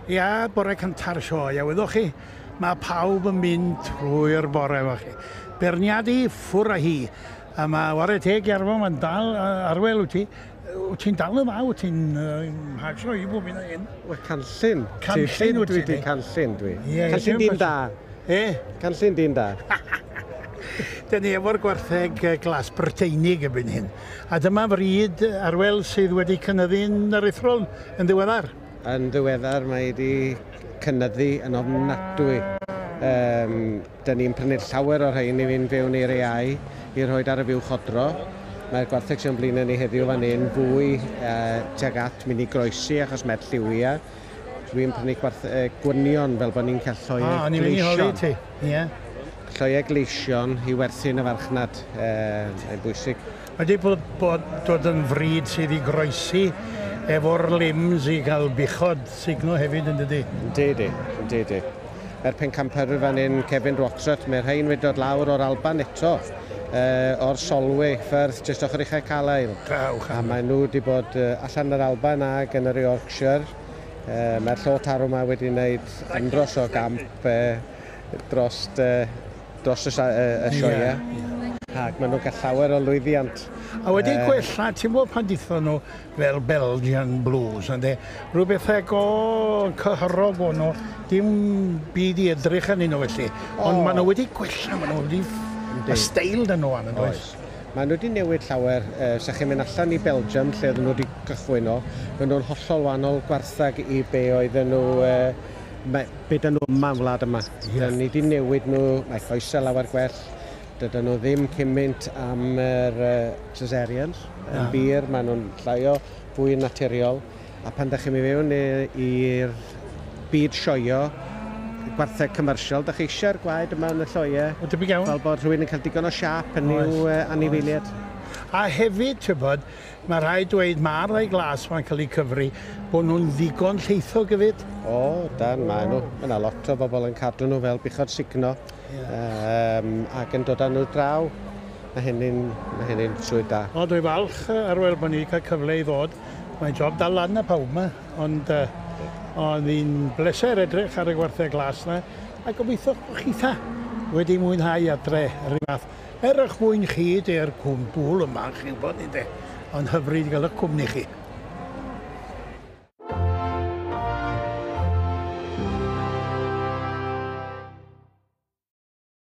Ia, bore cynta'r sioe, a wyddoch chi, mae pawb yn mynd trwy'r bore efo chi. Beirniadu ffwr â hi. A mae ware teg i Arfon, mae'n dal, Arwel, wyt ti, wyt ti'n dal yn dda, wyt ti'n mhasio i bob un o hyn. Wel, canllun. Canllun wyt ti, Dwi di canllun, dwi. Ie, Canllun dyn da. E? Canllun dyn da. Dyn ni efo'r gwartheg glas Brydeinig erbyn hyn. A dyma fryd, Arwel, sydd wedi cynyddu'n aruthrol yn ddiweddar. Yn ddiweddar mae wedi cynyddu yn ofnadwy. Dyn ni'n prynu llawer o'r rhain i fynd fewn i'r AI i rhoi ar y fuwch odro. Mae'r gwartheg sy'n blaen ni heddiw fan hyn fwy tuag at mynd i groesi achos mae'r lliwiau. Dwi'n prynu gwynion fel bod ni'n cael lloiau gleision. O'n i'n mynd i holi ti. Ie. Lloiau gleision i werthu yn y farchnad. Mae'n bwysig. Mae wedi bod dod yn fryd sydd i groesi efo'r limbs i gael buchod sugno hefyd yn dydy? Yndi, yndi, yndi. Mae'r pencampwyr fan hyn, Kevin Roxett, mae'r rhain wedi dod lawr o'r Alban eto, o'r Solway, Firth, jyst ochr uchaf Carlisle. A maen nhw wedi bod allan yr Alban ag yn yr Yorkshire. Mae'r llo tarw yma wedi wneud andros o gamp dros y sioeau. Yeah, yeah. Ac maen nhw'n cael llawer o lwyddiant. A wedi gwella, ti'n gwybod pan dithon nhw fel Belgian Blues, ynddi? Rhyw bethau go cyhyrog o'n nhw, dim byd i edrych arnyn nhw felly. Ond maen nhw wedi gwella, maen nhw wedi... Y steil dyn nhw an, yn does? Maen nhw wedi newid llawer. Sa chi'n mynd allan i Belgium, lle oedden nhw wedi gychwyn o, maen nhw'n hollol wahanol gwarthag i be oedden nhw... be dyn nhw yma yn wlad yma. Yeah. Ni wedi newid nhw, mae coesau lawer gwell. Dydyn nhw ddim cymaint am yr cesareans yn bir, maen nhw'n llai o fwy naturiol. A pan ydych chi'n mynd fewn i'r byd sioio, gwartheg commercial, ydych chi eisiau'r gwaed yma yn y lloiau. O, debyg iawn. Fel bod rhywun yn cael digon o siâp yn i'w anifeiliaid. A hefyd, ti'n bod, mae rhaid dweud, mae'r rhai glas ma'n cael eu cyfri bod nhw'n ddigon lleithog hefyd. O, dan, maen nhw. Mae yna lot o bobl yn cadw nhw fel buchod sugno. Ac yn dod â nhw draw. Mae hynny'n swydd da. O, dwi'n falch, Arwel, bod ni wedi cael cyfle i ddod. Mae'n job dal lan y pawb yma, ond oedd hi'n bleser edrych ar y gwartheg glas yna, a gobeithio bod chitha wedi mwynhau adre yr un fath. Er eich mwyn chi, di'r cwm bwl yma, chi'n gwybod, ynddi, ond hyfryd i gael y cwmni chi.